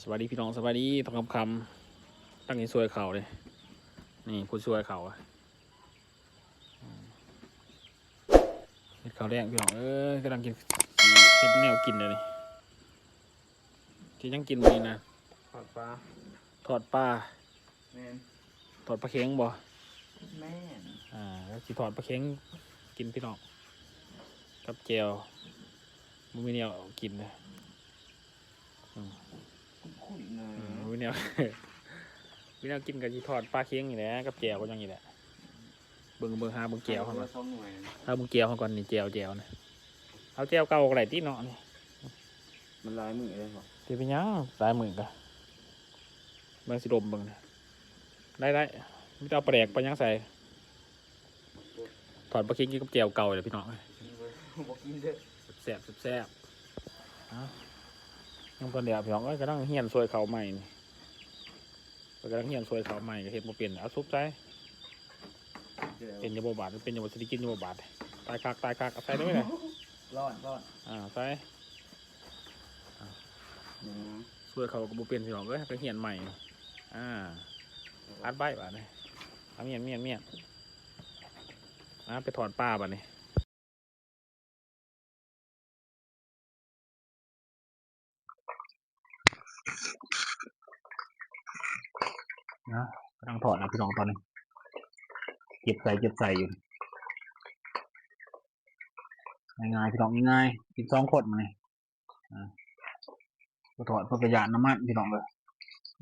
ສະບາຍດີພີ່ນ້ອງ ສະບາຍດີຕອນຄ່ຳໆ ຕັ້ງໃຫ້ຊ່ວຍເຂົ້າເດ້ ນີ້ຜູ້ຊ່ວຍເຂົ້າ ເຮັດເຂົ້າແລງພີ່ນ້ອງເອີຍ ກຳລັງກິນ ເຮັດແນວກິນເດ້ນີ້ ຊິຫຍັງກິນມື້ນີ້ນະ ທອດປາ ທອດປາ ແມ່ນ ທອດປາເຄັງບໍ່? ແມ່ນ ອ່າ ຊິທອດປາເຄັງກິນພີ່ນ້ອງ ກັບແຈ່ວ ບໍ່ມີແນວກິນເດ້ ອືມ ຂຸ້ນໆນະ ອືມ ບໍ່ມີແນວ ບໍ່ມີແນວກິນກໍຊິທອດປາເຄັງນີ້ແຫຼະ ກັບແຈ່ວກັບຫຍັງນີ້ແຫຼະ ເບິ່ງ ເບິ່ງ ຫາເບິ່ງແຈ່ວເຮົາກ່ອນ ຫາເບິ່ງແຈ່ວເຮົາກ່ອນນີ້ ແຈ່ວ ແຈ່ວນະ ເອົາແຈ່ວເກົ່າກໍໄດ້ຕິເນາະນີ້ ມັນຫຼາຍມື້ແລ້ວເນາະ ຊິເປັນຫຍັງຫຼາຍມື້ກະ ເບິ່ງຊິດົມເບິ່ງນະ ໄດ້ໆ ມີແຕ່ເອົາປາແດກປາຫຍັງໃສ່ ທອດປາເຄັງກິນກັບແຈ່ວເກົ່າແຫຼະພີ່ນ້ອງ ບໍ່ກິນເດີ ແຊບໆ ເອົ້າ ຍັງບໍ່ທັນແລ້ວພີ່ນ້ອງເອີຍ ກຳລັງຮຽນຊ່ວຍເຂົ້າໃໝ່ນີ້ ເພິ່ນກຳລັງຮຽນຊ່ວຍເຂົ້າໃໝ່ ກໍເຮັດບໍ່ເປັນ ເອົາສຸກໃສ່ ເປັນຢູ່ບໍ່ບາດ ເປັນຢູ່ບໍ່ ຊິໄດ້ກິນຢູ່ບໍ່ບາດ ຕາຍຄັກ ຕາຍຄັກ ເອົາໃສ່ໄດ້ໄໝລະ ຮ້ອນ ຮ້ອນ ອ່າ ໃສ່ ອືມ ຊ່ວຍເຂົາກໍບໍ່ເປັນພີ່ນ້ອງເອີຍ ກໍຮຽນໃໝ່ ອ່າ ອັດໄວ້ບາດນີ້ ເອົາ ມ້ຽນ ມ້ຽນ ມ້ຽນ ອ່າ ໄປທອດປາບາດນີ້. ນະ ກຳລັງທອດນະພີ່ນ້ອງຕອນນີ້ ເກັບໃສ່ ເກັບໃສ່ຢູ່ ງ່າຍໆ ພີ່ນ້ອງ ງ່າຍໆ ກິນສອງຄົນມື້ນີ້ ອ່າ ບໍ່ທອດເພິ່ນກໍຢ້ານນ້ຳມັນພີ່ນ້ອງເອີຍ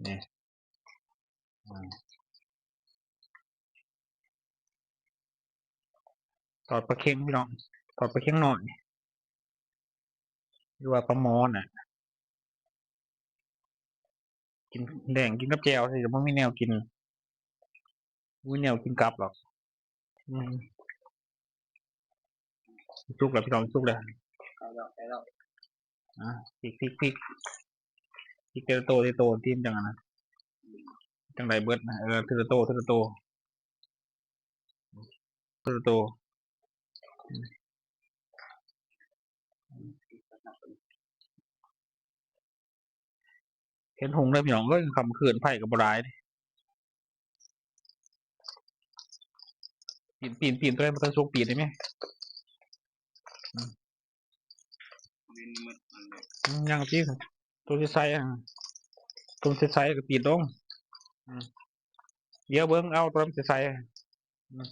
ນີ້ ອ່າ ທອດປາເຄັງພີ່ນ້ອງ ທອດປາເຄັງນ້ອຍ ຫຼືວ່າປາໝໍນະ ກິນແດງ ກິນກັບແຈ່ວ ຊິບໍ່ມີແນວກິນ ບໍ່ມີແນວກິນກັບດອກ ອືມ ສຸກແລ້ວພີ່ນ້ອງ ສຸກແລ້ວ ໃກ້ແລ້ວ ໃກ້ແລ້ວ ອ່າ ພິກໆໆ ພິກເທື່ອໂຕ ເທື່ອໂຕ ຕີນຈັ່ງນັ້ນນະ ຈັ່ງໄດ້ເບິດນະ ເອີ ເທື່ອໂຕ ເທື່ອໂຕ ເທື່ອໂຕ ເຫັນຫຸງເດີພີ່ນ້ອງເອີຍ ຄ່ຳຄືນໄຟກໍບໍ່ຫຼາຍ ປີນ ປີນ ປີນ ຕົວໃດບໍ່ທັນສຸກປີນໄດ້ໄໝ ອືມ ຍັງຕິ ຕົວໃສໆ ຕົວໃສໆກໍປີນລົງ ອືມ ດຽວເບິ່ງເອົາຕົວໃສໆ ອືມ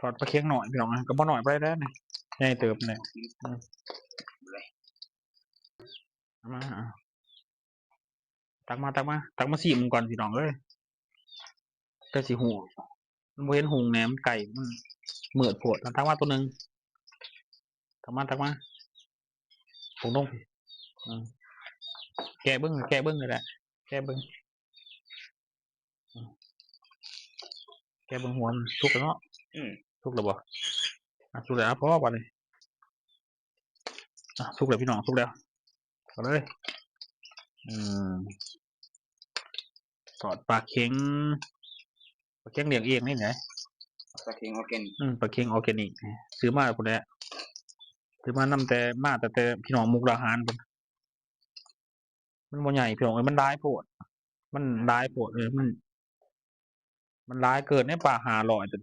ທອດປາເຄັງໜ້ອຍພີ່ນ້ອງ ກໍບໍ່ໜ້ອຍປານໃດແຫຼະນີ້ ໃຫຍ່ເຕີບນີ້ ອືມ ເອົາມາ ເອົາ ຕັກມາ ຕັກມາ ຕັກມາຊີມກ່ອນພີ່ນ້ອງເອີຍ ກໍຊິຮູ້ ມັນບໍ່ເຫັນຫຸງແດ່ ມັນໃກ້ ມັນມືດໂພດ ຕັກມາຕົວໜຶ່ງ ຕັກມາ ຕັກມາ ລົງ ລົງພີ້ ອືມ ແກະເບິ່ງ ແກະເບິ່ງກໍໄດ້ ແກະເບິ່ງ ອືມ ແກະເບິ່ງຫົວມັນ ສຸກແລ້ວເນາະ ອືມ ສຸກແລ້ວບໍ່? ອ່ະ ສຸກແລ້ວ ພໍບາດນີ້ ອ່ະ ສຸກແລ້ວພີ່ນ້ອງ ສຸກແລ້ວ ເອົາເລີຍ ອືມ ທອດປາເຄັງ ປາເຄັງລ້ຽງເອງນີ້ແຫຼະ ປາເຄັງອໍແກນິກ ອືມ ປາເຄັງອໍແກນິກ ຊື້ມາພຸ້ນແຫຼະ ຊື້ມານຳແຕ່ ມາຕັ້ງແຕ່ພີ່ນ້ອງມຸກດາຫານພຸ້ນ ມັນບໍ່ໃຫຍ່ພີ່ນ້ອງເອີຍ ມັນຫຼາຍໂພດ ມັນຫຼາຍໂພດ ເອີ ມັນ ມັນຫຼາຍເກີນເດ້ ປາຫ້າຮ້ອຍ ແຕ່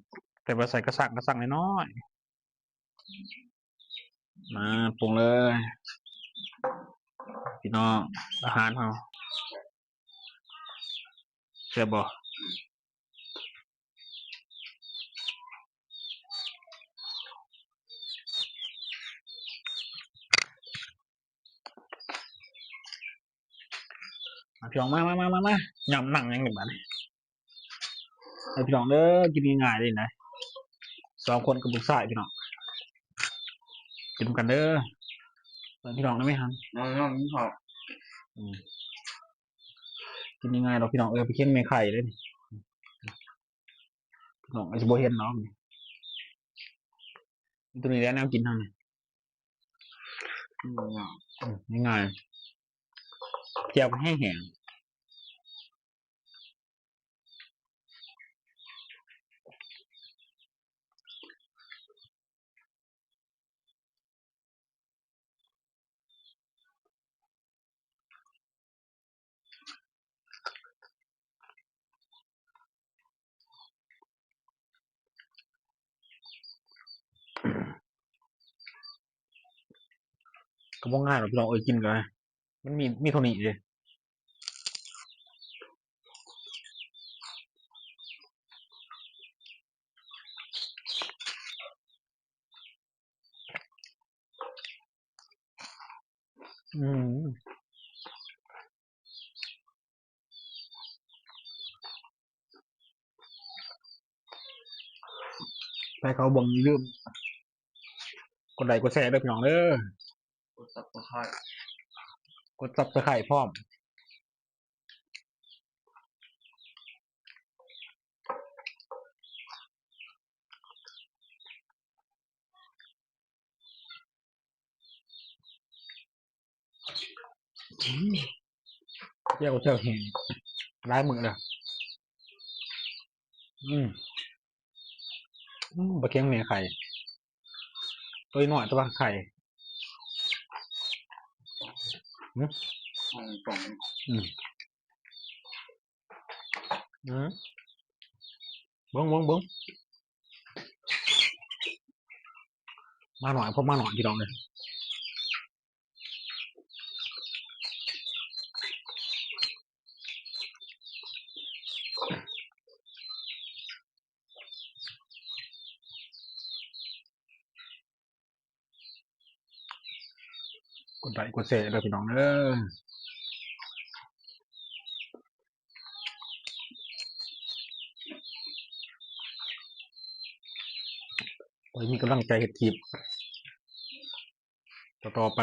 ແຕ່ວ່າໃສ່ກະຊັງ ກະຊັງນ້ອຍໆ ມາປຸງເລີຍ ພີ່ນ້ອງ ອາຫານເຮົາ ແຊບບໍ່? ມາພີ່ນ້ອງ ມາ ມາ ມາ ມາ ມາ ຫຍ້ຳນັ່ງຫຍັງນີ້ບາດນີ້ ໃຫ້ພີ່ນ້ອງເດີ ກິນງ່າຍໆເດ້ນະ ສອງຄົນກັບລູກຊາຍພີ່ນ້ອງ ກິນນຳກັນເດີ ເບິ່ງພີ່ນ້ອງໄດ້ໄໝຫັ້ນ ນ້ອງໆກິນເຂົ້າ ອືມ ກິນງ່າຍໆດອກພີ່ນ້ອງເອີຍ ປາເຄັງແມ່ໄຂ່ເດ້ນີ້ ພີ່ນ້ອງອາດຈະບໍ່ເຫັນດອກ ມີຕົວນີ້ແຫຼະແນວກິນເຮົານີ້ ອືມ ງ່າຍໆ ແຈ່ວກໍແຫ້ງໆ. ກໍບໍ່ງ່າຍດອກພີ່ນ້ອງເອີຍ ກິນກໍ ມັນມີ ມີເທົ່ານີ້ເດ້. ອືມ ໃຜເຂົ້າເບິ່ງຢ່າລືມກົດໄລກົດແຊເດີພີ່ນ້ອງເດີ ກົດ Subscribe ກົດ Subscribe ພ້ອມ. ອືມ ແຈ່ວ ແຈ່ວແຫ້ງ ຫຼາຍມື້ແລ້ວ. ອືມ ອືມ ປາເຄັງແມ່ໄຂ່ ໂຕນ້ອຍແຕ່ວ່າໄຂ່ ອືມ ອືມ ອືມ ເບິ່ງ ເບິ່ງ ເບິ່ງ ມາໜ້ອຍ ພໍມາໜ້ອຍ ພີ່ນ້ອງເອີຍ. ກົດໄລກົດແຊເດີພີ່ນ້ອງເດີ ໄວ້ມີກຳລັງໃຈເຮັດຄລິບຕໍ່ໆໄປ.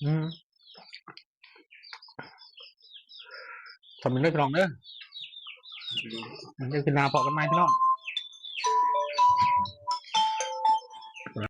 ອືມ ສ່ຳນີ້ເດີພີ່ນ້ອງເດີ ເດີ ເດີ ເດີ ຄືໜ້າພໍ້ກັນໃໝ່ພີ່ນ້ອງ.